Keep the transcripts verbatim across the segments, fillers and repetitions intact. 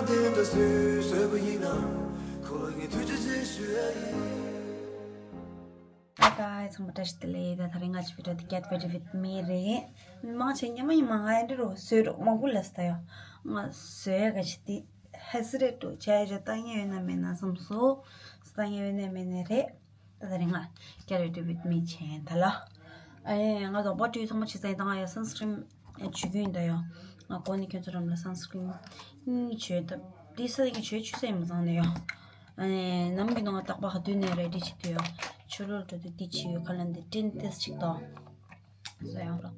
དེ་འདྲ་སུས་བཟོས་པ་ཡིན་ན། ཁོ་ལ་ངས་ཐུགས་རྗེ་ཆེ་ཞུ་ཡ་ཡིན། Hi guys, ཚང་མ་བཀྲ་ཤིས་བདེ་ལེགས། ད་དེ་རིང་ང་ཅི་བི་ཌི་ཡོ་དེ་Get Ready With Me རེད། མི་མང་ཆེ་ཉི་མ་ཉི་མ་ང་འདི་རུ་བཟོས་རོགས་མང་པོ་ལས་ད་ཡོད། ང་བཟོས་ཡ་ག་ཅི་དེ་ཧེ་སི་རེད་འགྲོ་བྱས་རེད། ལྟ་ངན་ཡོད་ན་མེད་ན་བསམ་སོ། ལྟ་ངན་ཡོད་ན་མེད་ན་རེད། ད་དེ་རིང་ང་Get Ready With Me བྱས་ད་ལ། ཨེ་ང་དོག་པ་བཀྲུས་ཚང་མ་བྱས་ཚར། ད་ང་ཡ་སན་སི་ཀྲིན་བྱུག་གི་ཡིན་ད་ཡོད། ང་ཀོ་ནི་ཁྱོད་ཚོ་རམ་ལ་སན་སི་ཀྲིན་གཉིས་བྱོས་ད། དེ་ས་ཡིན་བྱོས་ཆུ་ས་ཡིན་མ་ཚང་ནས་ཡོད། ཨེ་ནམ་གི་ནང་ང་རྟག་པ་ཧ་དུས་ནས་རེ་ཌི་བྱེད་དུ་ཡོད། ཆུ་ལོར་འགྲོ་དུས་དེ་བྱེད་ཡོད་ཁ་ལན་དེ་ཏིན་ཏེས་ཅིག་ཏོ། ས་ཡང་རོ།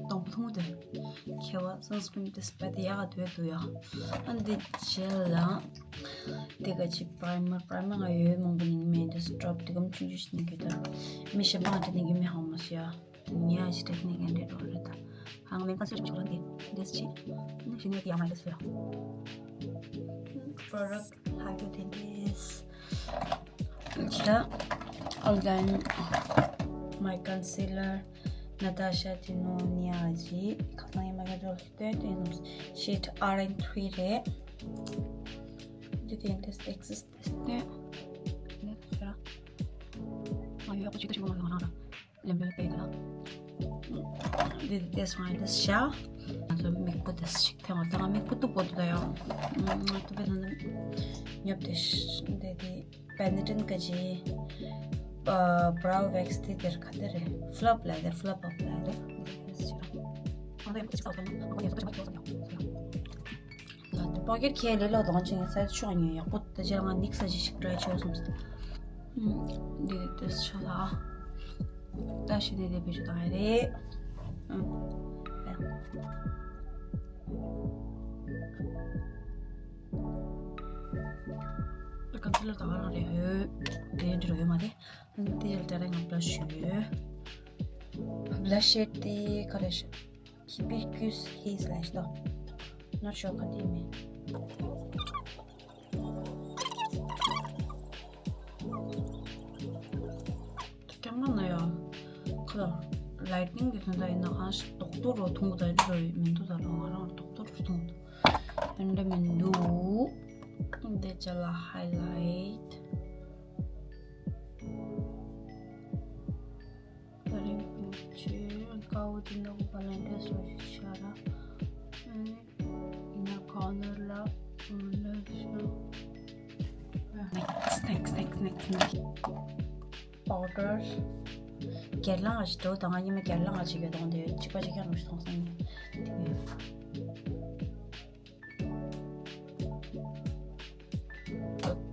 སྟོང་ཐུང་དེ། ཁེ་བ་སན་སི་ཀྲིན་དེ་སྤེ་དེ་ཡག་ག་དུས་དུ་ཡག་ཨ་འདི་རྗེས་ལ། དེ་ག་ཅི་པ་རི་མར་པ་རི་མར་ང་ཡོད་མང་པོ་ནི་མེད་དེ་སི་ཏྲོབ་དེ་གམ་ཆུང་ཆུང་ཞིག་ནི་གི་ད། མི་ཤེས་མང་དེ་ནི་གི་མི་ཧང་མ་ཤེས་ཡ། དེ་ནི་ཡ་ཞིག་ཏེག་ནི་ག་འདྲེ་རོ་རེད་ད། ཧང་མེད་པ་སི་ཆུང་ཆུང་ལ་འདི་འདི་ཅི། ནི་ཞི་ནི་དེ་ཡག་མ་རེད་ཟེར་ཡ། པྲོ་ཌག་ལྷག་རྒྱུ་དེ་འདྲས། ད་ཨོ་ལ་གན་མའི་ཀོན་སི་ལར་ནཱ་ཏཱ་ཤ་དེ་ནོ་ནི་ཨ་ཇི་ཁ་སང་ཡིན་མ་ག་ཚོ་སྟོན་སྟོན་ནོ་ཤེཌ་ཨར་ཨེན་ཐི་རི་རེད། འདི་དེ་འདྲས་ཨེག་སི་སི་དེ་སྟོན་ནི་ཁ་ར་ང་ཡོད་ཁོ་ཅིག་ཏུ་ཞིག་མ་ལ་ང་རང་ར། ལེམ་བེ་ལ་པེ་ད། འདི་དེ་སོང་ཡ་དེ་ཤ། ང་ཚོ་མིག་པོ་དེ་ཞིག་ཐེངས་བ་དང་མིག་པོ་ཏུ་པོ་ཏུ་ད་ཡང་། ཏུ་པེ་ད་ནི་ཉབ་དེ་ཤ་འདི་དེ་པེ་ནི་ཊན་ག་ཇི། བ་བྲའོ་ཝེག་སི་དེ་དེར་ག་དེ་རེད། ཕི་ལབ་ལ་དེར་ཕི་ལབ་ཨབ་ལ་དེར། ང་ཚོ་ཡང་ཅི་ཙག་ཙག་ཡང་ང་ཚོ་ཡང་ཅི་ཙག་ཙག་ཡང་། ད་དེ་པོ་ཀེཊ་ཁྱེར་ལེ་ལོ་གདོང་ཅན་ས་ཆོག་ཉོས་ཡག་པོ་ད་ཅི་ང་ནིག་ས་ཅི་ཞིག་ཊ་རའི་ཆོག་སོང་ཟེར། འདི་དེ་ཆོག་ལ། ད་ཤི་ནས་དེ་བེད་སྤྱོད་བཏང་ཡ་རེད། ཨ་ཀོན་སི་ལར་ད་ག་རང་རེད། ཡོད་དེ་འདྲ་ཡོད་མ་རེད། འདི་ཡལ་ད་རེད་ང་བླ་ཤོད་ཡོད། བླ་ཤེད་དེ་ག་རེ་ཤོད། Hibiscus Haze ལ་ཤི་ཏོ། Not sure ག་དེ་མིན། སྐྱག་མ་ན་ཡ། ཁ་ལ་ལའི་ཊི་ནིང་གི་དོན་དག་ཡིན་ན་གང་ཞིག་རྡོག་རྡོག་རོ་ཐུང་གི་ད་རི་རོ་མི་འདུག་ད་རོ་ང་རང་རྡོག་རྡོག་རོ་ཐུང་གི་འདུག་འདི་འདྲ་མི་འདུག་འདི་ཅ་ལ་ཧའི་ལའིཊ། ད་རིང་པིང་ཆེ་ཀའོ་དེ་ནོ་བ་ལན་ཏེ་སོ་ཤ་ར། ཨིན་ན་ཁོ་ནར་ལ་ལ་ཤ། Next, next, next, next, next. Powder. གྱེར་ལངས་ཞིག་འགྲོ་དང་ཉི་མ་གྱེར་ལངས་ཞིག་ཡོད་དང་དེ་གཅིག་པ་གཅིག་རྐྱང་རུ་སོང་སོང་ནས་དེ་ནས།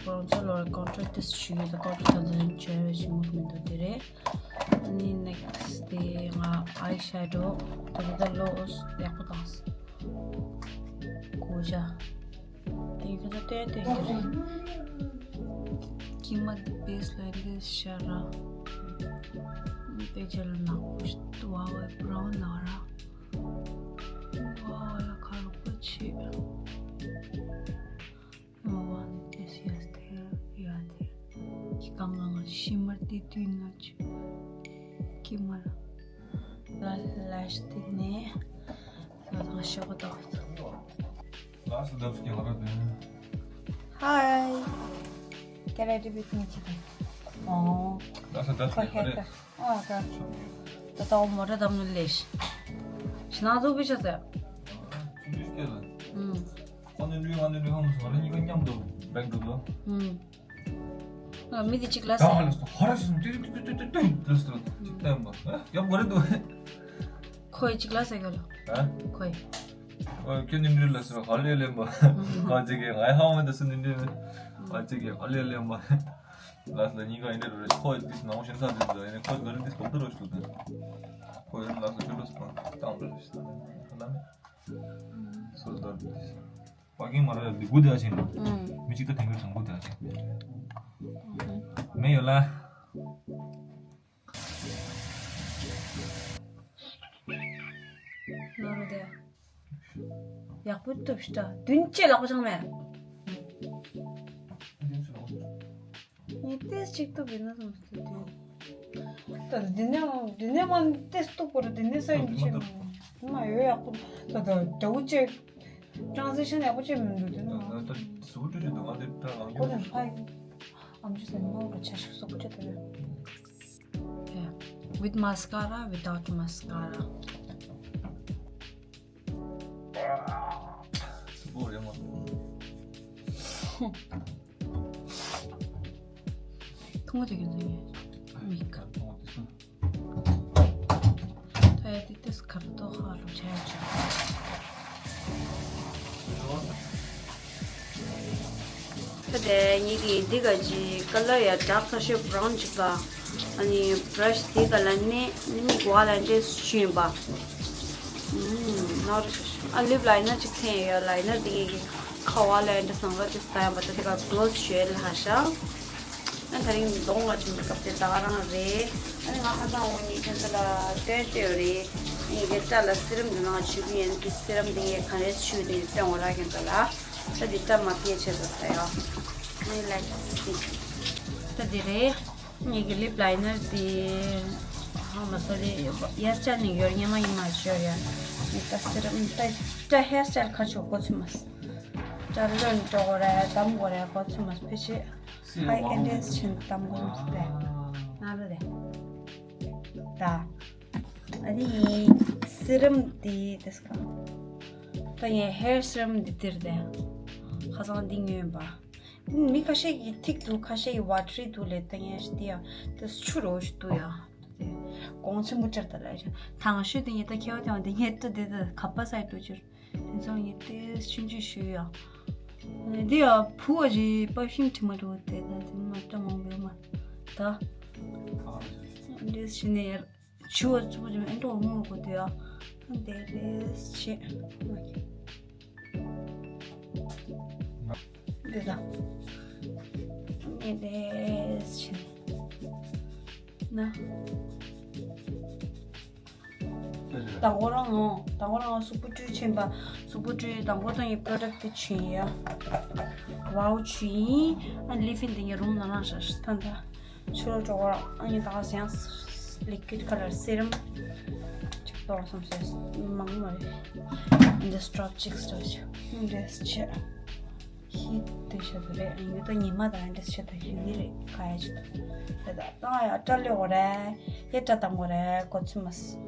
Bronzer ལོར་contour དེ་ཞུ་ཡོད། ད་contour དང་དེ་བྱས་པའི་ཞིམ་མོ་མི་འདུག་དེ་རེད། ཨ་ནི་next དེ་ང་eye shadow དེ་ད་ལོ་ཡག་པོ་དང་གོ་བྱ་དེ་ཁྱོད་ཚོ་ལྟོས་ལྟོས་ཀྱི་རེད། ཀྱི་མ་དེ་base ལ་འདི་ཤ་ར་དེ་རྗེས་ལ་ནག་པོ་ཞིག་ཏུ་བ་བའི་brown ལ་ར། ཝ་ཝ་ལ་ཁ་རུ་པོ་ཆེ། ཝ་ཝ་ནི་ཏེ་སི་ཡ་སྟེ་ཡ་ཏེ། ཁི་ཀ་ང་ང་ཤི་མར་ཏི་ཏུ་ན་ཆུ། ཁི་མར། ལ་ལ་ཤ་ཏི་ནེ། ང་ང་ཤོག་ཏོ། ལ་སུ་དབ་སྐྱེ་བ་ར་ཏེ། Hi. Can I do with me today? ཨོ། ལ་སུ་དབ་སྐྱེ་བ་རེད། ཨ་ད། ད་ད་འོ་མོ་ར་དམ་ནུ་ལེ་ཤི། ཤི་ན་ཟུ་བི་ཤ་ཟེ། ཆུང་ཆུང་སྐད་ལ། ཨུམ། ཁོ་ནི་ལུས་ང་ནི་ལུས་ཧམ་སོང་ར་གཉིས་ཀ་མཉམ་དུ་བེག་འགྲོ་དོ། ཨུམ། ང་མི་དེ་གཅིག་ལ་ད་ཟེ། ཧ་ལ་སོང་ཧ་ར་སོང་ཏུ་ཏུ་ཏུ་ཏུ་ཏུ་ཏུ་ལ་སོང་གཅིག་ལྟ་ཡོང་པ། ཡག་པོ་རེད་འདུག་ཁོ་ཡི་གཅིག་ལ་ཟེ་ག་ལ། ཨ། ཁོ་ཡི། ཨོ་ཁྱོད་ནི་འདྲི་ལ་སོང་ཧ་ལས་ལེན་པ། ཁ་ཅིག་གིས་ང་ཧ་མ་འདི་སུ་ནི་འདྲི། ཁ་ཅིག་གིས་ཧ་ལས་ལེན་པ། ལ་ལ་གཉིས་ཀ་ཡིན་འདྲ་རེད། ཁོ་འདི་ནང་ཞེན་ས་འདི་འདྲ་ཡིན། ཁོ་འདི་འདི་སྒོ་ཏུ་རོ་ཞུ་དང་། ཁོ་ཡིན་ལ་སོ་ཆུ་རོ་སོང་བཏང་འདྲ་རེད་ཞུ་དང་། ཁོ་ལ་ནི་སོ་ལྟར་འདི་པ་གིན་མ་རེད། འདི་དགུ་དེ་ཨ་ཆེན་ནོ། ཨུམ། མི་གཅིག་ད་དེང་གི་བྱང་དགུ་དེ་ཨ་ཆེན། མེ་ཡོད་ལ། ནོར་བ་དེ། ཡག་པོ་ཐུབ་ཤི་ད། བདུན་ཅེ་ལག་པ་ཆང་མེད། ངས་ཏེས་གཅིག་ཐུབ་ཡིན་ན་སོང་སྟེ་དུས། ད་འདི་ནས་འདི་ནས་མ་ཏེ་སྟུག་པོ་ར་འདི་ནས་ས་ཡིན་ཅི་མ་ཡོད་ཡག་པོ། ད་ད་འདྲ་བོ་ཅིག་ཊ་རན་སི་ཤན་ཡག་པོ་ཅིག་མི་འདུག་དེ་ན། ད་ད་ཟུག་ཏུ་རེད་འདུག་ང་དེ་ད་ཨང་ཁོ་ཀྱོ་ད་ཧ་ཡིན། ཨམ་ཅི་ཟེར་ནོ་ར་ཆ་ཤུ་སོག་ཅི་ད་རེད། Okay. With mascara, without mascara. ཐུང་ངུ་དེ་གི་ནི་མིག་ད་ཡ་དེ་ཏེས་ཁ་རུ་ཏོ་ཧ་ལུ་ཆ་ཡ་ཆ། ད་དེ་ཉིད་ཀྱི་འདི་ག་ཅི་ཀ་ལར་ཡ་ཌརྐ་ཁ་ཤས་བྷ་རའུན་ཅིག་པ། ཨ་ནི་བྷ་ར་ཤི་འདི་ག་ལ་ནི་མིག་བ་ལ་འདྲེས་ཤུ་ཡིན་པ། ཨུམ་ནོར་ཨ་ལིབ་ལའི་ནར་ཅིག་འཐེན་ཡོད། ལའི་ནར་འདི་གི་ཁ་བ་ལ་འདྲེས་སང་ར་ཅིག་ད་ཡང་པ་ད་དེ་ག་གློ་སི་ཞུ་ཡ་ལ་ཧ་ཤ། ཨ་ད་རིང་གདོང་ལ་བྱུང་སྐབས་དེ་ད་ག་རང་རེད། ཨ་ནི་ང་ཧ་སང་འོང་ནི་ཁྱོད་ཚོ་ལ་སྟོན་སྟེ་ཡོད་རེད། ངེད་ཀྱི་སྐྲ་ལ་སི་རམ་དེ་ནང་བྱུག་གི་ཡིན་གི་སི་རམ་དེ་ངས་ག་རེ་བྱུག་དེ་སྟོན་འོ་ར་ཁྱོད་ཚོ་ལ། ད་དེ་སྐྲ་མ་ཕེ་ཆེ་ཚོ་ད་ཡོ། ཨ་ནི་ལའིག་སི། ད་དེ་རེད། ངེད་ཀྱི་ལིབ་ལའི་ནར་དེ་ཧ་མ་སོ་རེད། ཡར་ཆ་ནས་ཡོར་ཉི་མ་ཡིན་མ་ཤོར་ཡ། ངས་ད་སི་རམ་ད་སྐྲ་ཧེར་སི་ཊའིལ་ཁ་ཕྱོགས་གོ་ཚོད་མ་སི། སྐྲ་ལོན་འགྲོ་གོ་རེད། གཏམ་གོ་རེད། གོ་ཚོད་མ་སི་ཕེ་ཆེ། ཧའི་ཨེན་ཌེས་ཆེན་གཏམ་གོ་མ་སི་ལེ། ན་རེ་རེ། ད། ཨ་ནི་སི་རམ་དེ་དེ་སྐ་ད་ངས་ཧེར་སི་རམ་འདི་དེར་དེ་ཁ་སང་འདི་ཉོས་པ། མི་ཁ་ཤས་ཀྱིས་ཐིག་འདུག་ཁ་ཤས་ཀྱིས་ཝ་ཊ་རི་འདུག་ལབ། ད་ངས་ཤི་དེ་ཡ་དེ་ཆུ་རོ་ཞིག་འདུག་ཡ། དེ་གོང་ཆེན་པོ་ཅར་ད་ལ་ཡ་དང་ཤོས་དེ་ངས་ད་ཁེ་བ་དེ་བ་དེ་ངས་ད་དེ་ད་ག་པ་སའི་འགྲོ་ཅིར། དེ་ཚོ་ངས་དེ་ཆུན་ཆུན་ཞུ་ཡ། དེ་ཡ་བུ་བ་ཞིག་པར་ཕིའུམ་དྲི་མ་འགྲོ་དེ་ད་དེ་མ་སྐྲ་མང་པོ་ཡོད་མ་ད། འདི་ཞི་ནས་ཡར་ཆུ་བ་ཆུ་བ་ཅུ་ཨེ་འགྲོ་མོ་གོ་དུ་ཡ། འདི་རེས་ཆེ། འདི་ད། འདི་རེས་ཆེ། ན། དང་པོ་རང་ངོ་། དང་པོ་རང་ངོ་གཟུགས་པོ་བཀྲུས་ཕྱིན་པ། གཟུགས་པོ་བཀྲུས་དང་པོ་དང་ཡི་པྲོ་ཌག་ཊི་དེ་ཆུ་ཡིན་ཡ། ཝའོ་ཆུ་ཡིན། ཨ་ལི་ཕིན་དེ་ངའི་རུམ་ནང་ལ་ཤ་ཤ་ཐན་ད། ཆུ་ལོ་གྲོགས་ཨ་ཡིན་ད་ག་ཟེང་ལི་ཀུའིཌ་ཁ་ལར་སི་རམ་ཅིག་ཏོག་སམ་སེ་མང་མ་རེད། འདི་སི་ཊོབ་ཅིག་སི་ཊོབ་ཅིག་འདི་སི་ཆེ། ཧི་དེ་ཤ་དུ་རེད། ཡུ་ད་ཉི་མ་ད་འདི་སི་ཆེ་ད་ཡུ་ཡི་རེད་ཁ་ཡ་ཅིག་ད། ད་ད་ཡ་སྐྲ་ལོས་གོ་རེད། ཡ་སྐྲ་དང་གོ་རེད་གོ་ཚུལ་མ་སི།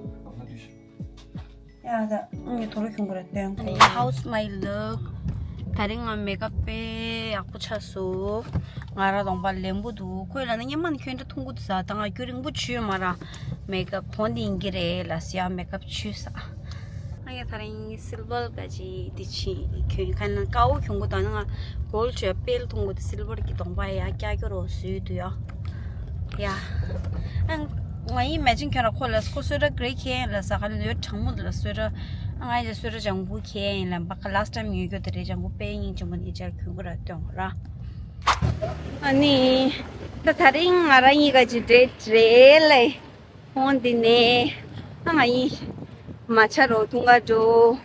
ཡ་ད་ངས་དོ་རུ་ཁྱོད་ཀྱི་ར་སྟོན་གོ། How's my look? ད་རིང་ང་མེག་ཨབ་དཔེ་ཡག་པོ་ཆགས་སོང་། ང་ར་གདོང་པ་ལེན་པོ་འདུག་ཁོས་ལ་ན་སྙེ་མ་ནི་ཁྱོད་འདྲ་ཐུང་གུ་དུ་ཟ། ད་ང་རྒྱུ་རིང་པོ་བྱུས་མ་ར། མེག་ཨབ་གོན་འདི་ཡིན་གྱི་རེད་ལ་སི་ཡ་མེག་ཨབ་བྱུས་ས། ང་ཡ་ད་རིང་སིལ་ཝར་ག་ཅི་འདི་ཆི་གྱོན་ཁ་ན་ཀའོ་གྱོན་གོ། ད་ནི་ང་གོལ་བྱས་དཔེ་ཐུང་གོ་དེ་སིལ་ཝར་གྱི་གདོང་པ་ཡ་ཀྱ་ཀྱོ་རོ་བཟོས་འདུག་ཡ། ཡ། ཨ། ང་ཡི་མེ་ཅིང་ཁྱོད་ར་ཁོ་ལ་ཁོ་སོད་ར་གྷེ་རེ་ཁྱེན་ལ་ས་ག་ལ་ཡོད་གྲང་མོ་དེ་ལ་སོད་ར། ཨ། ང་ཡི་སོད་ར་ལྗང་གུ་ཁྱེན་ལ་བ་ཁ་ལཱ་སི་ཊའིམ་ཉོས་རྒྱུ་དེ་རེད། ལྗང་གུ་དཔེ་སྙིང་རྗེ་མོ་ནི་ཅར་གྱོན་གོ་ར་སྟོན་གོ་ར། ཨ་ནི། ད་ད་རིང་ང་ར་གཉིས་ཀ་ཅི་ཌེ་ཊི་རེད་ལེ། ཧོན་འདི་ནས་ཨ་ང་ཡི་མ་ཆ་རོ་ཐུང་ག་འགྲོ་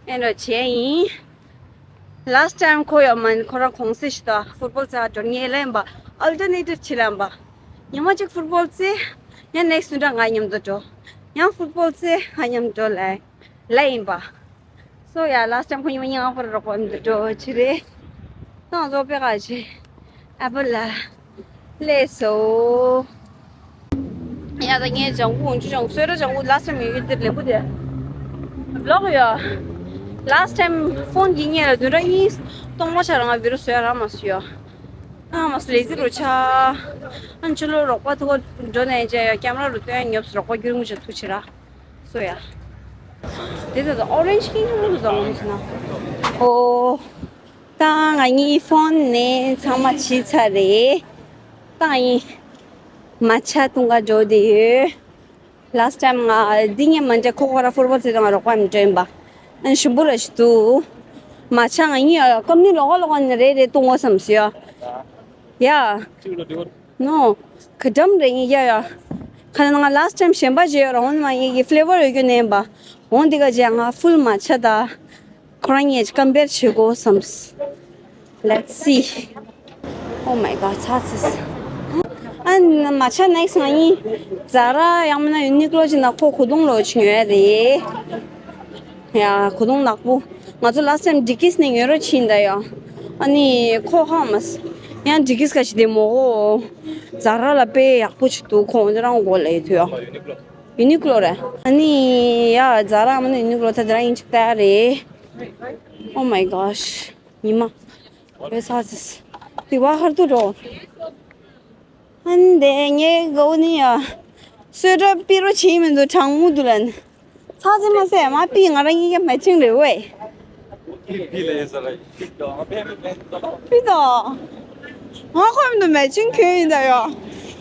ཨེ་འགྲོ་བྱས་ཡིན། ལཱ་སི་ཊའིམ་ཁོ་ཡོད་མ་ཁོ་རང་གོང་སེ་ཞིག་ཏུ་ཕུཊ་བོལ་རྩེ་འགྲོ་ངེས་ལ་ཡིན་པ། ཨལ་ཊར་ནེ་ཊིབ་ཅི་ལ་ཡིན་པ། ཉི་མ་གཅིག་ཕུཊ་བོལ་རྩེ། ཡང་ནེག་སི་ཊི་སུ་འདྲ་ང་མཉམ་དུ་འགྲོ། ཡང་ཕུཊ་བོལ་རྩེ་ང་མཉམ་འགྲོ་ལ་ལ་ཡིན་པ། སོ་ཡ་ལཱ་སི་ཊའིམ་ཁོ་ཉི་མ་ཉི་ང་པར་རོགས་པ་མཉམ་དུ་འགྲོ་ཅི་རེད། ཏང་ཟོ་པེ་ག་ཅི། ཨ་པ་ལ། ལས་སོ། ཡ་ད་ངས་ལྗང་གུ་འོང་ཆུ་ལྗང་གུ་སོད་ར་ལྗང་གུ་ལཱ་སི་ཊའིམ་ཡོད་ཡོད་དེར་ལེན་པོ་དེ། བི་ལོག་ཡོད། ལཱ་སི་ཊའིམ་ཕོན་གྱི་ཉེ་ལ་བདུན་ར་གཉིས་སྟོང་པ་ཆ་རང་བི་རུ་སོད་ར་མ་སུ་ཡོད། ཨ་མ་སུ་ལེ་ཛི་རུ་ཆ། ཨན་ཆུ་ལོ་རོགས་པ་ཐུག་འགྲོ་ནས་ཅ་ཡ་ཀེམ་ར་རུ་སྟོན་ཉོབ་སུ་རོགས་པ་རྒྱུ་རིང་མོ་ཆ་ཐུག་ཆེ་ར། སོ་ཡ། དེ་ད་ད་ཨོ་རེན་ཇི་ཀིང་རུ་ཟ་འོང་ཆེ་ན། ཨོ། ད་ང་གཉིས་ཕོན་ནས་ཚང་མ་བྱས་ཚར་རེད། ད་ཡིན། མ་ཆ་འཐུང་ག་འགྲོ་བསྡད་ཡོད། ལཱ་སི་ཊའིམ་ང་འདི་ངས་མ་འཇལ་ཁོ་ཁོ་ར་ཕུཊ་བོལ་རྩེ་དང་རོགས་པ་མི་སྤྲད་པ། ཨན་ཞིམ་པོ་ར་ཞིག་འདུག་མ་ཆ་ང་གཉིས་ཡ་ཀམ་ནི་ལོག་ལོག་ནི་རེ་རེ་འཐུང་དགོས་བསམ་སོང་ཡ། ཡ། ནོ། ག་འགྲམ་རེ་ཡིན་ཡ་ཡ། ཁ་ན་ང་ལཱ་སི་ཊའིམ་གཞན་པ་བརྗེ་ཡོད་ར་འོན་མ་ཡིན་གྱི་ཕི་ལེ་ཝར་ཡོད་རྒྱུ་ནས་ཡིན་པ། འོན་འདི་ག་བརྗེ་ང་ཕུལ་མ་ཆ་ད། ཁོ་རང་གཉིས་ཀམ་པེར་བྱེད་དགོས་བསམས། Let's see. Oh my god, ཚ་ཚ་ཚ། ཨ། མ་ཆ་ནེག་སི་ང་གཉིས་ཛ་ར་ཡང་མིན་ན་ཡུ་ནིག་ལོ་ཅིག་ནང་ཁོ་གོས་ཐུང་ལོ་ཅིག་ཉོ་ཡ་རེད། ཡ་གོས་ཐུང་ནག་པོ། ང་ཚོ་ལ་སི་ཊེམ་ཌི་ཀིས་ནས་ཉོས་རོགས་ཕྱིན་ད་ཡ། ཨ་ནི་ཁོ་ཧང་མ་སི། ཡང་ཌི་ཀིས་ག་ཅི་དེ་མོ་གོ། ཛ་ར་ལ་དཔེ་ཡག་པོ་ཅིག་འདུག་ཁོ་འོན་ཏེ་རང་གོ་ལ་ཡི་ཐུ་ཡ། ཡུ་ནིག་ལོ་རེད། ཨ་ནི་ཡ་ཛ་ར་མིན་ན་ཡུ་ནིག་ལོ་ད་དེ་རང་ཡིན་ཅིག་ལྟ་ཡ་རེད། Oh my gosh. ཉི་མ། བས་ཚ་ཚིས། དེ་བ་ཧར་དུ་འགྲོ། ཨན་དེ་ངའི་གོ་ནི་ཡ། སོས་ཀྲ་པི་རོ་ཆེ་མི་འདུག་གྲང་མོ་འདུག་ལན། ཚ་ཚི་མ་ཟེར་མ་པི་ང་རང་གཉིས་ཀ་མེ་ཆིང་རེད་ཝེ། པི་ལ་ཡེ་ས་ར་པི་དོ། པི་དོ། ང་ཁོ་མི་འདུག་མེ་ཆིང་ཁྱོད་ཡིན་ད་ཡོ།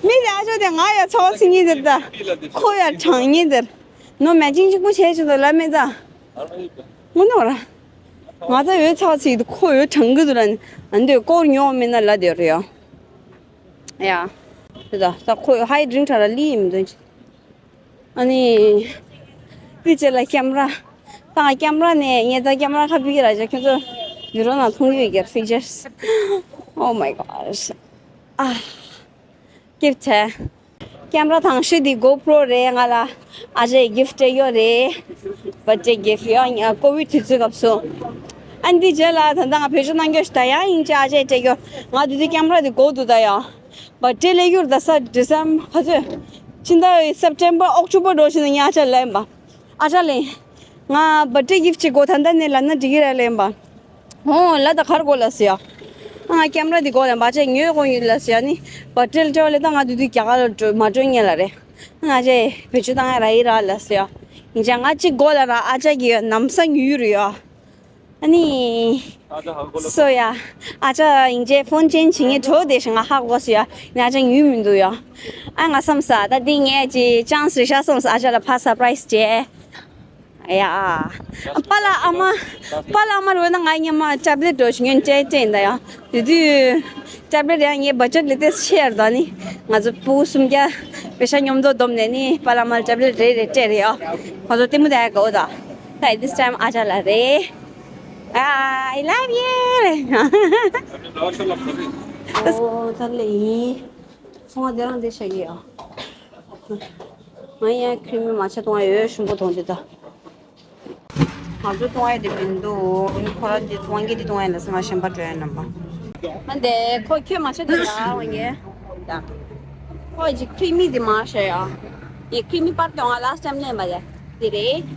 མི་ལ་ཆོ་དེ་ང་ཡ་ཚ་བ་ཚི་ཉིན་དེར་ད། ཁོ་ཡ་གྲང་ཉིན་དེར། ནོ་མེ་ཆིང་གཅིག་པུ་བྱས་ཆོ་ད་ལ་མེ་ད། ངུ་ནོ་ར། ང་ཚ་ཡོད་ཚ་བ་ཚི་ཡི་དུ་ཁོ་ཡོད་གྲང་གི་འདུག་ལན། ཨན་དེ་ཀོར་ཉོ་མེ་ན་ལ་དེ་རེ་ཡོ། ཡ། དེ་ད་ད་ཁོ་ཧའི་ཌི་རིང་ཁྲ་ར་ལི་ཡིན་མི་འདུག་ཨ་ནི། དེ་རྗེས་ལ་ཀེམ་ར། ད་ཀེམ་ར་ནས་ངས་ད་ཀེམ་ར་ཁ་ཕིག་ར་ཇ་ཁྱོད་ཚོ་ཡུ་རོ་ནང་མཐོང་གི་ཡོད་ཀྱི་ཕིག་ཅར། Oh my gosh. ཨ། སྐྱིད་ཆེ། ཀེམ་ར་དང་ཤོས་འདི་གོ་པྲོ་རེད། ང་ལ་ཨ་ཅེ་གིཕ་ཊི་སྤྲད་ཡོད་རེད། བར་ཌེ་གིཕ་ཊི་ཡོད། ཀོ་བིཌ་དུས་ཚོད་སྐབས་སུ། ཨ་འདི་རྗེས་ལ་ད་ལྟ་ང་བེད་སྤྱོད་གནང་རྒྱུ་ཞིག་ད་ཡང་ཡིན་ཅེ་ཨ་ཅེ་སྤྲད་ཡོད། ང་དུས་དུས་ཀེམ་ར་འདི་གོ་འདུག་ད་ཡ། བར་ཌེ་སླེབས་ཡོད་ད་ས་ཌི་སེམ་བར་ག་ཚོད། ཕྱི་ཟླ་སེབ་ཊེམ་བར་ཨོག་ཊོ་བར་འགྲོ་བཞིན་ན་ངས་ཨ་ཅག་ལན་པ། ཨ་ཅག་ལན། ང་བར་ཌེ་གིཕ་ཊི་ཅིག་དགོས་ད་ལྟ་ནས་ལབ་ན་འགྲིག་གི་རེད་ལན་པ། ཧོ་ལ་ད་གར་དགོས་ལ་ཟེར་ཡ། ང་ཀེམ་ར་འདི་དགོས་ལན་པ་ཅེ་ཉོས་དགོས་ཡོད་ལ་ཟེར་ཡ་ནི། བར་ཌེ་ལ་སྤྲད་པ་ལས་ད་ང་དུས་དུས་རྒྱ་གར་ལ་འགྲོ་མ་འགྲོ་ཉེ་ལ་རེད། ང་ཅེ་བེད་སྤྱོད་བཏང་ཡ་ར་ཡི་ར་ལ་ཟེར་ཡ། ཡིན་ཅེ་ང་གཅིག་དགོས་ལ་ར་ཨ་ཅག་གི་ཡོད་ནམ་ས་ཉུལ་རེད་ཡ། ཨ་ནི། སོ་ཡ། ཨ་ཅག་ཡིན་ཅེ་ཕོན་ཅན་བྱེད་ངེས་གྲོ་དེ་ཞིག་ང་ཧ་གོ་སོ་ཡ། ནི་ཨ་ཅག་ཡུལ་མི་འདུག་ཡ། ཨ་ང་བསམ་ས་ད་འདི་ངས་ཅི་ཅང་སི་རེ་ཤ་བསམ་ས་ཨ་ཅག་ལ་ཕ་སར་པ་རའི་སི་བྱས། ཡ། པ་ལ་ཨ་མ། པ་ལ་ཨ་མ་རོ་ན་ང་ཉི་མ་ཊེབ་ལེ་ཊི་འགྲོ་ཞིག་ཉོན་ཅེ་ཅེ་ཡིན་ད་ཡ། དེ་དུས། ཊེབ་ལེ་ཊི་ཡང་ངའི་བ་ཇེ་ཊི་ལས་ཏེ་ཆེ་ཡར་ད་ནི། ང་ཚོ་ཕྲུ་གུ་སུམ་བརྒྱ། པེ་ཤ་མཉམ་དུ་བསྡོམས་ནས་ནི་པ་ལ་ཨ་མ་ཊེབ་ལེ་ཊི་རེ་རེ་སྤྲད་རེ་ཡ། ང་ཚོ་ལྟད་མོ་ད་ཡ་གོ་ད། ད་this time ཨ་ཅག་ལ་རེད། I love you. ཨོ་ད་ལེ་ཡིན། ཚོང་བ་དེ་རང་དེ་བྱ་གི་ཡོད། ང་ཡང་ཁྲིམས་མི་མ་ཆ་གཏོང་ཡ་ཡོད་ཞུམ་པོ་གཏོང་དེ་ད། ང་ཚོ་གཏོང་ཡ་དེ་མི་འདུག་ཁོ་རང་དེ་གཏོང་གི་དེ་གཏོང་ཡ་ལ་སེ་ང་གཞན་པ་འགྲོ་ཡ་རྣམ་པ། ཨ་འདས་ཁོ་ཁྱོད་མ་ཆ་དེ་ཡ་འོང་ཡེ། ད། ཁོ་ཅིག་ཁྲིམས་མི་དེ་མ་བྱ་ཡ། ཡེ་ཁྲིམས་མི་པར་གྱོང་ང་ལ་སེ་ཊེམ་ལེན་པ་ཡ། དེ་རེད།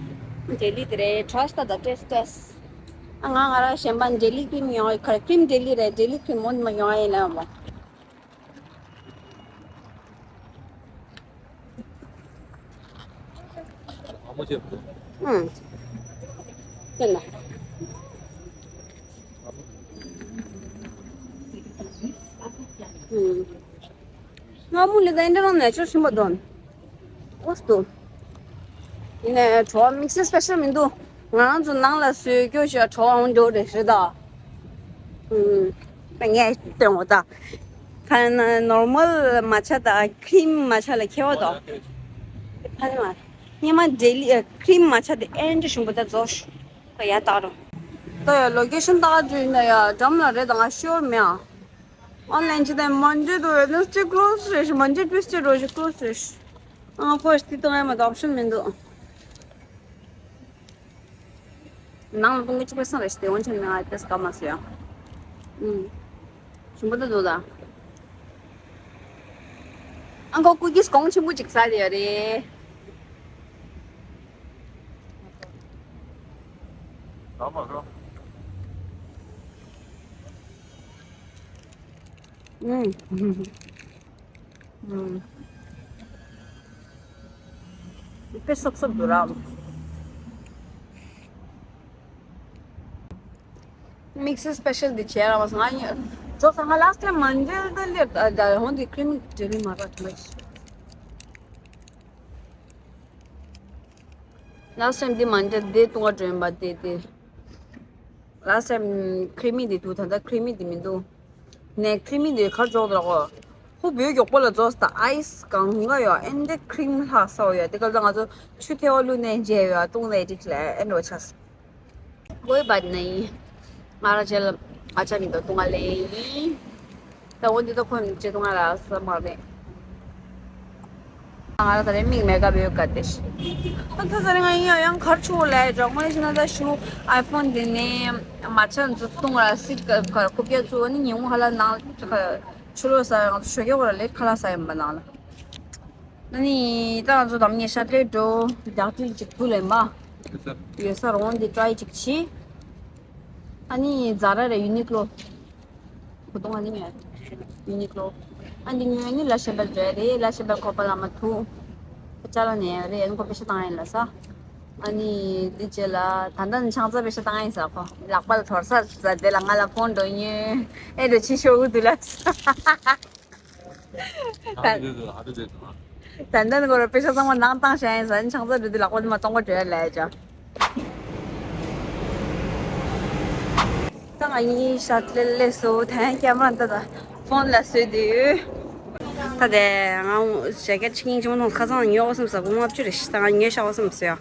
འབྲེལ་ལི་དེ་རེད་ཊ་ར་སི་ཊི་ད་ཊེ་སི་ཊེ་སི། ཨ་ང་ང་རང་གཞན་པ་འབྲེལ་ལི་ཁྲིམས་མི་ཡོང་ཡ་ཁ་ཁྲིམས་འབྲེལ་ལི་རེད་འབྲེལ་ལི་ཁྲིམས་མི་མ་ཡོང་ཡ་ཡིན་ལ་འོང་བ། ཨང་། དེ་ལ། ཨང་། སྔ་མོ་ལས་ད་ཨེ་འདྲ་རང་ནས་ཆོ་ཤིན་པ་དོན། ཨོ་སྟོ། ཡིན་ནའི་བྲོ་བ་དམིགས་བསལ་སི་པེ་ཤལ་མི་འདུག་ང་རང་ཚོ་ནང་ལ་བཟོས་སྐྱོ་ཞིག་བྲོ་བ་འོང་འགྲོ་རེད་ཞུ་ད། ཨུམ། ངས་སྟོན་འོ་ད། ཁ་ན་ནོར་མལ་མ་ཆ་དང་ཁྲིམ་མ་ཆ་ལ་ཁྱད་པར་འདུག་ཕ་ནི་མ། སྙེ་མ་འབྲེལ་ལི་ཨ་ཁྲིམ་མ་ཆ་དེ་ཨེ་འདྲ་ཞིམ་པོ་ད་རྫོགས་ཤོག་ད་ཡ་ད་རུང་། ད་ཡ་ལོ་ཀེ་ཤན་ད་ག་འདྲ་ཡིན་ན་ཡ་འགྲམ་ལ་རེད་ད་ང་ཤོར་མེད་ཨ། ཨོན་ལན་ཅི་དང་མོན་ཌེ་དུ་ཝེ་ནེ་སི་ཌེ་ཀློ་སི་རེད་ཤི། མོན་ཌེ་ཊུ་ཨིས་ཌེ་རོ་ཞི་ཀློ་སི་རེད་ཤི། ཨང་ཁོ་ཤི་ཏི་ཏོང་ཡ་མ་དང་ཨོབ་ཤན་མི་འདུག་ནང་ལ་ཏོང་གི་ཅི་པེ་སང་རེད་ཤི་ཏེ་ཝོན་ཆེན་མི་ང་ཏེ་སྐམ་མ་སི་ཡ། ཨུམ། ཞིམ་པོ་ད་འདུག་ད། ཨང་ཁོ་ཀུ་ཀིས་གོང་ཆེན་པོ་ཅིག་ཟ་དེ་ཡ་རེད། ཨུམ། ཨུམ། དཔེ་སོབ་སོབ་འདུག་ར། དམིགས་བསལ་སི་པེ་ཤལ་འདི་བྱས་ར་བ་ང་ཉོ། ཇོ་ས་ང་ལ་སི་ཊེམ་མན་ཇེལ་ད་ལེར་ད་ཧོན་དི་ཁྲིམ་ཇེ་ལི་མ་ར་ཐུ་མ་ཅི། ལ་སི་ཊེམ་འདི་མ་འདྲ་འདི་ཏུང་བ་སྒྲོན་པ་དེ་དེ། ལ་སི་ཊེམ་ཁྲི་མི་འདི་འདུག་ད་ལྟ་ཁྲི་མི་འདི་མི་འདུག་ནས་ཁྲི་མི་འདི་གར་འཇོག་དགོས། ཁོ་བོད་མགྱོགས་པོ་ལ་རྫོགས་ད་ཨའི་སི་གང་ག་ཡོད་ཨེ་འདྲ་ཁྲིམ་ལྷག་ས་ཡོད་དེ་ག་ལ་ང་ཚོ་ཆུ་ཐལ་བ་བླུགས་ནས་མཇལ་ཡོད་ཏུང་ལས་ཅིག་ལས་ཨེ་འགྲོ་ཆགས། ཀོའི་བར་ནའི། ང་རང་ཅལ་ཨ་ཅག་མི་འདུག་ཏུང་ང་ལེ་ཡིན། ད་འོ་འདི་ད་ཁོ་མི་ཅེ་ཏུང་ང་ལ་ས་མ་རེད། ང་རང་ད་རེས་མིག་མེ་ཀབ་ཡོད་ག་དེ་ཤི། ད་ད་ད་རེས་ང་ཡིན་ཡང་ཡང་གར་ཆུ་བོ་ལས་ཇོག་མ་ཤི་ན་ད་ཤུ་ཨའི་ཕོན་དེ་ནས་མ་ཆ་འཛུ་ཏུང་ར་སིད་ག་ག་རྐུབ་བཀྱག་བཙུགས་ནི་ཉིན་མོ་ཧ་ལ་ནང་ཆུ་ལོ་ས་ང་ཚོ་ཞོགས་ཀྱི་བར་ལས་ཁ་ལག་ས་ཡིན་པ་ནང་ལ། ཨ་ནི་ད་ང་ཚོ་དམ་ངེས་ཤ་ཏལ་འགྲོ་རྒྱག་ཏིལ་གཅིག་བུ་ལེན་པ་ཡོད་ས་རོང་དེ་ཏྲའི་གཅིག་བྱི། ཨ་ནི་ཛ་ར་རེ་ཡུ་ནི་ཀློ། ཁོ་ཏོང་ཨ་ནི་ཉོས། ཡུ་ནི་ཀློ། ཨ་འདི་ཉོས་ནི་ལ་ཤེ་བལ་རེད་རེད། ལ་ཤེ་བལ་ཁོ་པ་ལ་མ་ཐུག་ཁོ་ཅ་ལ་ནས་རེད། ཨ་ནི་ཁོ་པེ་ཤ་བཏང་ཡིན་ལ་ས། ཨ་ནི་འདི་རྗེས་ལ་ད་ལྟ་ནི་ཆང་ས་པེ་ཤ་བཏང་ཡིན་ས་ཁོ། ལག་པ་ལ་དོར་ས་ཟ་དེ་ལ་ང་ལ་ཕོན་འགྲོ་ཉོས། ཨེ་འགྲོ་ཕྱི་ཤོག་གུ་དུ་ལ་ས། ད་ད་ལྟ་ནི་ཁོ་ར་པེ་ཤ་ཚང་མ་ནང་བཏང་བཞག་ཡིན་ས། ཨ་ནི་ཆང་ས་འགྲོ་དུས་ལག་པ་དུ་མ་གཏོང་གོ་བྲོས་ལས་ཅག་ད་ང་གཉིས་ཤར་ལེ་ལེ་སོ་ཐན་ཀེམ་ར་འདི་དང་ཕོན་ལ་བཟོས་དུས། ད་དེ་ང་ཞེ་ཀ་ཆིག་སྙིང་རྗེ་མོ་མཐོང་། ཁ་སང་ཉོ་བ་སེམས་ས་གོང་ལྔ་བཅུ་རེ་ཞིག་ད་ང་ཉོས་ཤག་བ་སེམས་སོ་ཡ།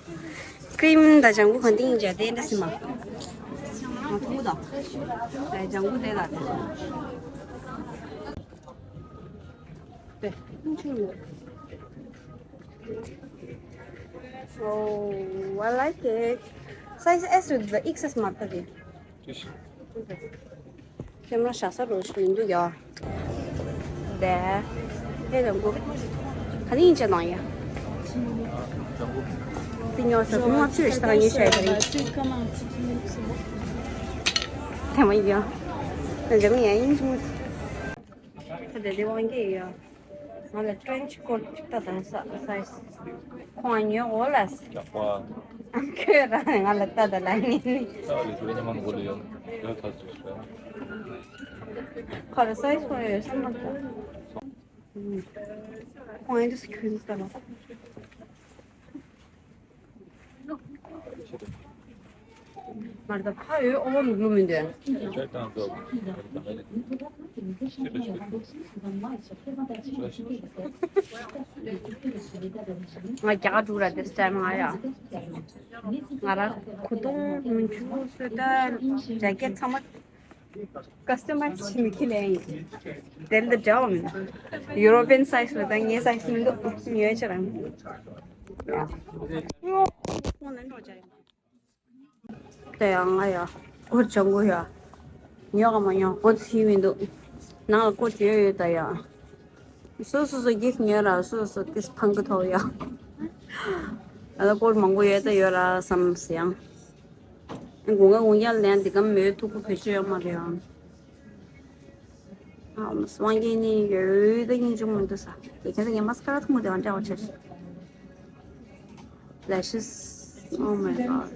ཀྲིམ་དང་ལྗང་གུ་གང་ཏིང་ཡིན་ཅག་དེ་འདྲ་སེམས་མ། ང་ཐུག་དང་། ལྗང་གུ་དེ་ལ་དེ། Oh, I like it. Size S with the X S མ་ལྟ་གི། ཁྱེད་རང་ཤ་ས་རོ་ཞིག་མི་འདུག་ཡ། དེ། དེ་ལ་མགོ། ག་ནས་ཡིན་ཅག་དང་ཡ། དེ་ཉོ་ས་ཁོང་ང་ཚོས་ཤ་ཉོ་ཤ་ཡ་རེད། དེ་མ་ཡ། ད་འཇམ་ཡ་ཡིན་ཅི་མོ། ད་དེ་དེ་དབང་གིས་ཡོད། ང་ལ་ཊྲེན་ཆི་ཀོཊ་ཅིག་ལྟ་དང་ས་སའི་སི། ཁོང་ཉོ་འོ་ལ་སི། ཡག་པ། ཁྱོད་རང་ང་ལ་ལྟ་དང་ལ་ནི་ནི། ད་རེ་ཞུ་ཉི་མ་ནི་གོ་ལ་ཡོད། ཡོད་ཐག་ཆོད་ཤག་ཁོ་ལ་སའི་སི་ཁོ་ཡོད་བསམ་མ་ཐག་ཁོང་ཨེ་འདྲ་སི་ཁྱོད་ལྟ་ལ། མར་ད་ཕ་ཡོད་ཨོ་བ་མི་གླུ་མི་འདོད། ང་རྒྱ་གར་འགྲོ་ར་this time ང་ཡ། ང་ར་གོས་ཐུང་མུན་ཆུ་སུ་ད་ཇེ་ཀེཊ་ཚང་མ། ཀ་སི་ཊ་མའི་ཛི་བྱེད་མི་ཁྱི་ལེན་ཡིན། དེ་ལ་འདྲ་བ་མིན། ཡུ་རོ་པི་ཡན་སའི་ཛི་ལ་ད་ངའི་སའི་ཛི་མི་འདུག་ཉོས་ཆ་རང་། དེ་ཡང་ང་ཡ། གོ་ཆང་གོ་ཡ། ཉོ་ག་མ་ཉོ་གོ་ཚི་མི་འདུག་ནང་ལ་གོ་ཆ་ཡོད་ཡོད་ད་ཡ། སོ་སོ་སོ་གིཕ་ཉོས་ར་སོ་སོ་ཏིས་ཕང་གི་ཐོག་ཡ། ཨ་ལ་སྐོར་མང་པོ་ཡོད་ད་ཡོད་ར་བསམ་སི་ཡང་། དགུང་ང་དགུང་རྒྱལ་ལན་འདི་གམ་མོའི་ཐུག་པོ་བེད་སྤྱོད་ཡོད་མ་རེད་ཨང་། ཨ་མ་སི་དབང་རྒྱལ་ནི་ཡོད་ད་སྙིང་རྗེ་མོ་འདུག་ས། དེ་ཁྱེད་ཚོ་ངའི་མ་སི་ཀ་ར་ཐུག་མོ་དེ་བ་འདྲ་བ་ཆེ། Lashes. Oh my god.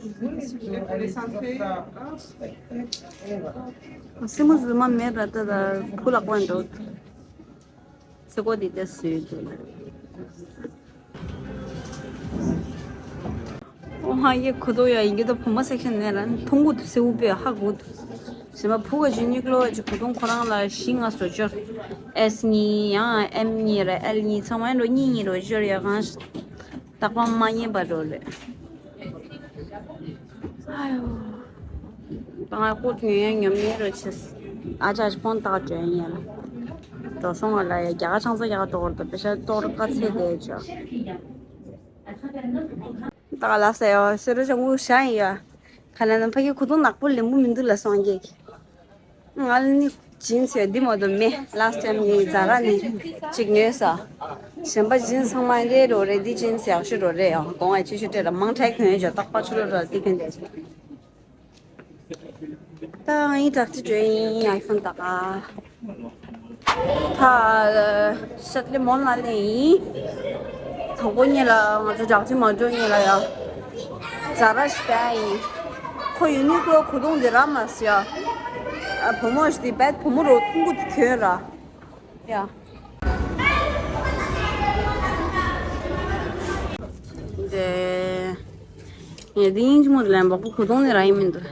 སེན་མོ་རྫུན་མ་མེད་ར་ད་ད་བུ་ལག་པ་འགྲོ། ཚེ་གོ་འདི་ལྟ་སུས་འདུག་ཨོ་ཧ་ཡེ་ཁོ་ཐོ་ཡ་ཡིན་གྱི་ད་བུ་མོ་སེག་ཤན་ནས་ར་མཐོང་གོ་ཐུ་སེ་འུ་པེ་ཧ་གོ་ཐུ། ཞེ་མ་བུ་ག་ཇུ་ནི་ཀློ་ཅི་གོ་ཐོང་ཁོ་རང་ལ་ཤི་ང་སོ་ཅོར། S གཉིས་ཡང་M གཉིས་ར་L གཉིས་ཚང་མ་ཡིན་རོ་གཉིས་གཉིས་རོ་ཅོར་ཡ་གང་ཞིག་རྟག་པར་མ་ཉན་པ་འགྲོ་ལེ། ཨ་ཡོ། ད་ང་ཀོ་ཉོ་ཡ་ཉོ་མི་རོ་ཆེས། ཨ་ཅག་ཕོན་ཏག་ཅོ་ཡ་ཉན་ལ། འགྲོ་སོང་ང་ལ་ཡ་རྒྱ་གར་ཆང་ས་རྒྱ་གར་ཏོག་ར་ཏོག་པེ་ཤ་ཏོག་ར་ཀ་ཚེ་དེ་ཅོ། ཏག་ལ་ས་ཡ་སེ་རོ་ཅང་གུ་ཤ་ཡིན་ཡ། ཁ་ན་ན་ཕ་གི་ཁུ་ཏུང་ནག་པོ་ལེན་པོ་མི་འདུག་ལ་སོང་གེ། ང་ལ་ནི་ཇིན་སི་ཡོད་འདི་མ་གཏོགས་མེད། ལ་སི་ཊ་ཊེམ་ངས་ཛ་ར་ནས་གཅིག་ཉོས་ས། གཞན་པ་ཇིན་སི་ཚང་མ་འདི་རོ་རེད། འདི་ཇིན་སི་ཡག་ཤོས་རོ་རེད་ཡང་གོང་ང་ཆེ་ཤོས་སྤྲད་ལ་མང་ཁྲལ་གྱོན་ཡོད་ཅོ་རྟག་པར་ཆུ་ལོ་ར་འདི་གྱོན་བསྡད་ཅིག་ད་ང་ཡི་བྲག་ཅི་བྲོས་ཡིན་ཨའི་ཕོན་ད་ག་ད་ཤད་ལེ་མོལ་ན་ལེ་ཡིན། དང་པོ་ཉིད་ལ་ང་ཚོ་བྲག་ཅི་མ་འགྲོ་ཉིད་ལ་ཡང་ཛ་ར་ཞིག་པ་ཡིན། ཁོ་ཡུ་ནི་ཀློ་གོ་ཐོང་འདི་ར་མ་སི་ཡ། ཨ་བུ་མོ་ཞིག་དེ་བད་བུ་མོ་རོ་ཐུང་གུ་དེ་གྱོན་ར། ཡ། དེ། ངས་འདི་ཡིན་གྱི་མོ་ལན་པ་ཁོ་གོ་ཐོང་ནི་ར་ཡིན་མི་འདུག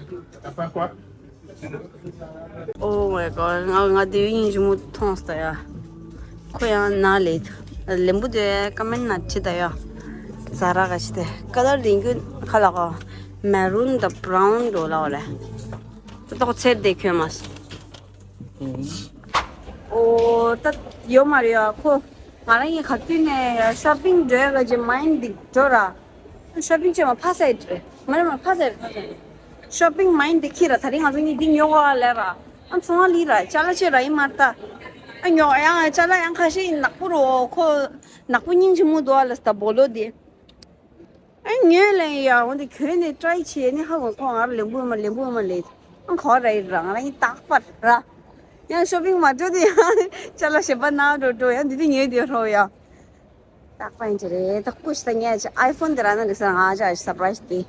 Oh my god. ང་ང་དེ་ཡིན་གྱི་མོ་མཐོང་སྟེ་ཡ། ཁོ་ཡང་ན་ལེ། ལེན་པོ་དེ་ཀ་མེན་ན་ཁྲི་ད་ཡ། ཛ་ར་ག་ཤི་དེ་ཀ་ལར་དེ་གྱོན་ཁ་ལག་ག་མེ་རུན་དང་བྷ་རའུན་འགྲོ་ལ་བ་རེད། ཏོག་ཚེར་དེ་གྱོན་མ་སོང་། ཨོ། ད་ཡོད་མ་རེད་ཡ། ཁོ་ ང་རང་གི་ག་དུས་ནས་ཤོ་པིང་འགྲོ་ཡ་གི་མའིན་འདི་འགྲོ་ར། ཤོ་པིང་བྱེད་མ་ཕ་སའི་འགྲོ། མ་རེད་མ་ཕ་སའི་ཕ་སའི། ཤོ་པིང་མའིན་འདི་ཁྱི་ར། ད་རིང་ང་ཚོ་གཉིས་འདི་ཉོ་ག་ལེ་ར། ཨ་ཚོང་ལི་ར་ཅ་ལག་ཆེ་ར་ཡིན་མ་ད། ཨ་ཉོ་ཡང་ཅ་ལག་ཡང་ཁ་ཤས་ཡིན་ནག་པོ་རོ་ཁོ། ནག་པོ་སྙིང་རྗེ་མོ་འདུག་ཨ་ལ་སྟ་སྦོ་ལོ་འདི། ཨ་ཉོས་ལེ་ཡ་འོ་འདི་གྱོན་ནས་ཀྲའི་བྱས་ནས་ཧ་གོ་ཁོ་ང་ར་ལེན་པོ་མ་ལེན་པོ་མ་ལེན། ཨ་ཁོ་ར་ཡི་རང་ར་ཡིན་རྟག་པར་ར། ཡང་ཤོ་པིང་མ་འགྲོ་དུས་ཡང་ཅ་ལག་གཞན་པ་ན་འགྲོ་འགྲོ་ཡང་འདི་འདི་ཉོས་དེ་རོ་ཡ། རྟག་པར་ཡིན་གྱི་རེད། ད་སྐུ་ཞིག་ད་ངས་ཅི་ཨའི་ཕོན་དེ་ར་ན་ལི་ས་ང་ཅག་སར་པ་རའི་སི་དེ།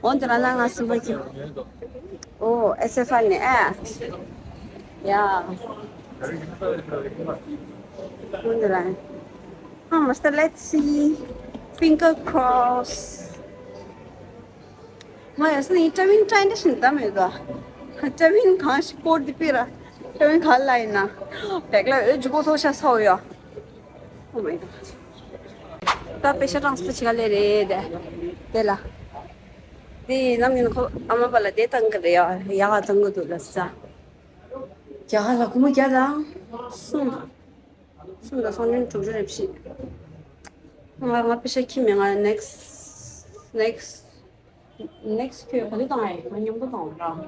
འོ་དེ་ར་ན་ང་སིམ་པ་གྱི། ཨོ་ཨེས་ཨེཕ་ཨར་ནས་ཨ། ཡ། འོ་དེ་ར། ཨ་མ་སྟ་let's see. Finger cross. ང་ཡ་སི་ནི་ཏྲ་ཝིན་ཏྲ་འདྲ་ཞིག་འདམ་ཡོད་ད། ཏྲ་ཝིན་གང་ཞིག་སྐོར་དེ་པི་ར། ཏྲ་ཝིན་ག་ལ་ཡིན་ན། བེག་ལ་འོད་ཇུ་གོ་ཐོ་ཤ་སོ་ཡོ། Oh my god. ད་པེ་ཤ་ཊྲན་སི་ཕར་ཅི་ག་ལེ་རེད་དེ། དེ་ལ། དེ་ནམ་ཡིན་ཁོ་ཨ་མ་པ་ལ་དེ་བཏང་གི་རེད་ཡ། ཡ་ག་བཏང་གི་འདུག་ལ་ས། རྒྱ་གར་ལ་སྒོར་མོ་བརྒྱ་དང་གསུམ། སུམ་དང་སུམ་བདུན་དྲུག་ཅུ་རེ་བཞི། ང་ང་པེ་ཤ་ཁྱི་མེད། ང་ནེག་སི་ནེག་སི་ནེག་སི་ཁྱོད་ག་དུས་བཏང་ཨེ། ང་མཉམ་དུ་བཏང་ར།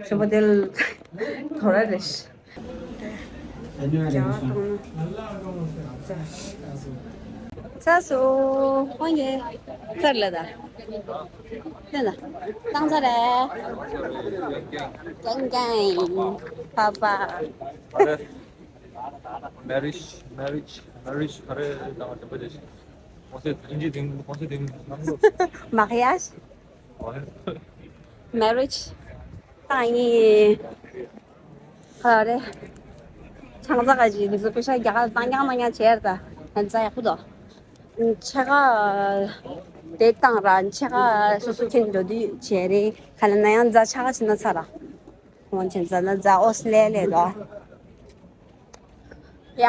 ཞོགས་པ་དེ་ལ་དོ་ར་རེ་ཤི། ཚ་སོ་ཧོ་ཡེ་ཚར་ལ་ད། དེ་ན་བཏང་ཚར་རེད། ཀེང་ཀེང་ཕ་ཕ། Marriage, marriage, marriage. ཨ་རེ་དང་དེ་པ་ཅེ་ཤི། ཁོང་ཚོས་ཨིན་ཇི་དེང་ཁོང་ཚོས་དེང་ནང་ལོ། Mariage. Marriage. ཨ་ནི། ཨ་རེ། ཆང་ས་ག་ཅི་འདི་ཚོ་པེ་ཤ་རྒྱ་གར་བཏང་རྐྱང་མ་རྐྱང་བྱས་ར་ད། ཨ་ནི་ཛ་ཡག་པོ་འདུག་ཆ་ག་དེ་བཏང་ར་ཆ་ག་སོ་སོ་ཁྱེར་འགྲོ་དུས་བྱས་རེད། ག་ལ་ན་ཡང་ཛ་ཆ་ག་ཕྱིན་ན་ཚར་ར། ཁོང་ཆེན་ཙ་ན་ཛ་ཨོ་སི་ལེ་ལེ་དོ། ཡ།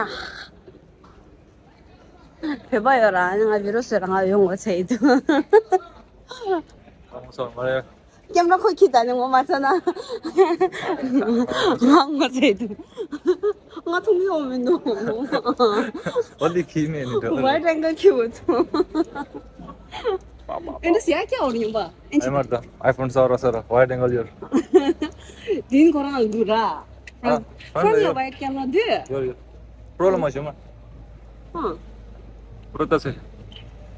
བོད་པ་ཡོད་ར་ང་བི་རོ་སོད་ར་ང་ཡོང་ངོ་ཚེ་ཡི་དུ། ཁྱེམ་ར་ཁོ་ཁྱི་ད་ནི་ངོ་མ་ཚ་ན། ང་ངོ་ཚེ་ཡི་དུ། ང་ཐུང་ཡོང་མི་འདུག་ཨོ་ལི་ཁྱི་མེད་ནི་འགྲོ། ཝའི་ཌི་ཨེང་གལ་ཁྱི་འུ་ཚོ། ཨེ་འདྲ་སི་ཡ་ཀྱ་འོར་ཉོམ་པ། ཨེ་མར་ད་ཨའི་ཕོན་ས་ར་ས་ར་ཝའི་ཌི་ཨེང་གལ་ཡོད། དེ་ནི་ཁོ་རང་ལ་འདུག་ར། ཨ་ཕོན་ལ་ཡོད། ཝའི་ཌི་ཨེང་གལ་ལ་འདུག་ཡོད་ཡོད། པྲོ་ལ་མ་ཞུ་མ། ཨ། པྲོ་ད་སེ།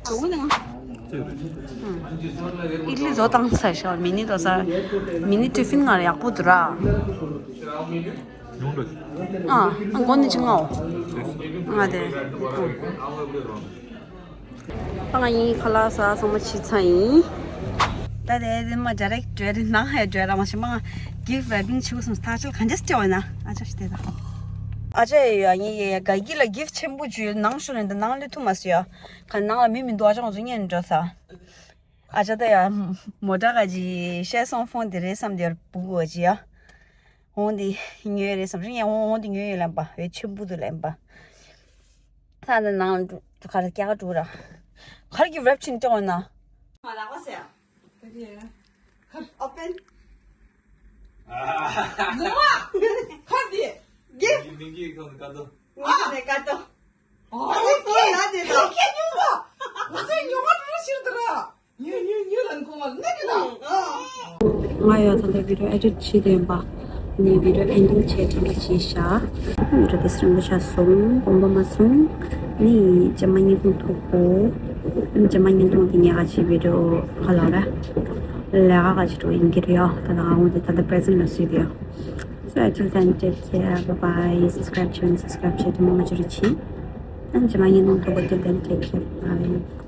ཨ་འོ་ན། ཨིད་ལི་བཟོ་བཏང་ཚར་ཤག་མི་ནི་དོ་ས། མི་ནི་ཏི་ཕིན་ང་ལ་ཡག་པོ་འདུག་ར། ཡོང་འགྲོ། ཨ་ཨ་མགོ་ནི་ཅི་ངའོ། ང་དེ། ཨ། ད་ང་ཡིན་ཁ་ལག་ཟ་ཚང་མ་ཕྱི་ཚང་ཡིན། ད་དེ་དེ་མ་ཌི་རེག་ཊི་འགྲོ་རེད། ནང་ཧེ་འགྲོ་ར་མ་ཤི་མ་གིཕ་རེ་པིང་བྱེད་དགོས་སམ། ཐག་ཆོད་ག་འདྲས་སྤྲད་འོ་ན། ཨ་ཅག་ཤི་དེ་ད། ཨ་ཅག་ཡ་ཡ་ཡ་ག་གི་ལ་གིཕ་ཆེན་པོ་བྱོས་ནང་ཤོར་ནས་ད་ནང་ལུས་ཐུབ་མ་སོང་ཡ། ག་ནང་ལ་མི་མི་འདུག་ཨ་ཅག་ང་ཚོ་གཉེན་འགྲོ་ས། ཨ་ཅག་ད་ཡ་མོ་ཊ་ག་ཅི་ཤེ་སོང་ཕོན་དེ་རེད་བསམ་དེར་བུ་གོ་ཅི་ཡ། འོང་འདི་ཉོས་རེད་བསམ་རིང་ཡ་འོང་འོང་འདི་ཉོས་ཡོད་ལན་པ་བེད་ཆེན་པོ་འདུག་ལན་པ། ས་འདི་ནང་ཁར་སྐྱ་ཀ་དྲུག་ར། ཁར་གྱི་རེབ་ཆིན་ཏེ་འོ་ན། ང་ལ་གོ་སེ་ཡ། ཨོ་པན། ལུང་བ། ཁར་འདི། གི། མིང་གི་ཁོང་ཀ་ཏོ། མིང་གི་ཀ་ཏོ། ཨ་ལེ་ཀི་ཡ་དེ་ད། ཁྱེད་ཉུང་བ། ང་ཚོའི་ཉུང་བ་དྲུག་ཕྱིར་དུ་ར། ཉུ་ཉུ་ཉུ་ལན་ཁོང་ལ་ནི་དེ་ད། ང་ཡོད་ཚང་ད་བི་ཌི་ཡོ་ཨེ་ཌིཊ་བྱེད་དེ་ཡིན་པ། ནི་བི་ཌི་ཡོ་ཨེན་ཌིང་བྱེད་ཐུབ་པ་བྱས་ཤག་བི་ཌི་ཡོ་དེ་སྲིང་པོ་ཆགས་སོང་། དགོངས་པ་མ་ཚོམས། ནི་རྗེས་མ་བརྙན་ཐུང་ཐུག་གོ། རྗེས་མ་བརྙན་ཐུང་དེ་ཉལ་ག་ཅིག་བི་ཌི་ཡོ་ག་ལ་ར། ལས་ཀ་ག་ཅིག་འགྲོ་ཡིན་གྱི་རེད་ཡ། ད་ད་ང་ངོ་དེ་ད་ལྟ་པྲེ་ཛེན་ལ་སུས་དེ་ཡ། So until then, take care. Bye bye. Subscribe བྱས་ན་སབ་སི་ཀ་རེབ་བྱེད་དུ་མ་མ་ཅི་རེ་བྱེད། ཨ་ནི་རྗེས་མ་བརྙན་ཐུང་ཐུག་གོ། Till then, take care. Bye.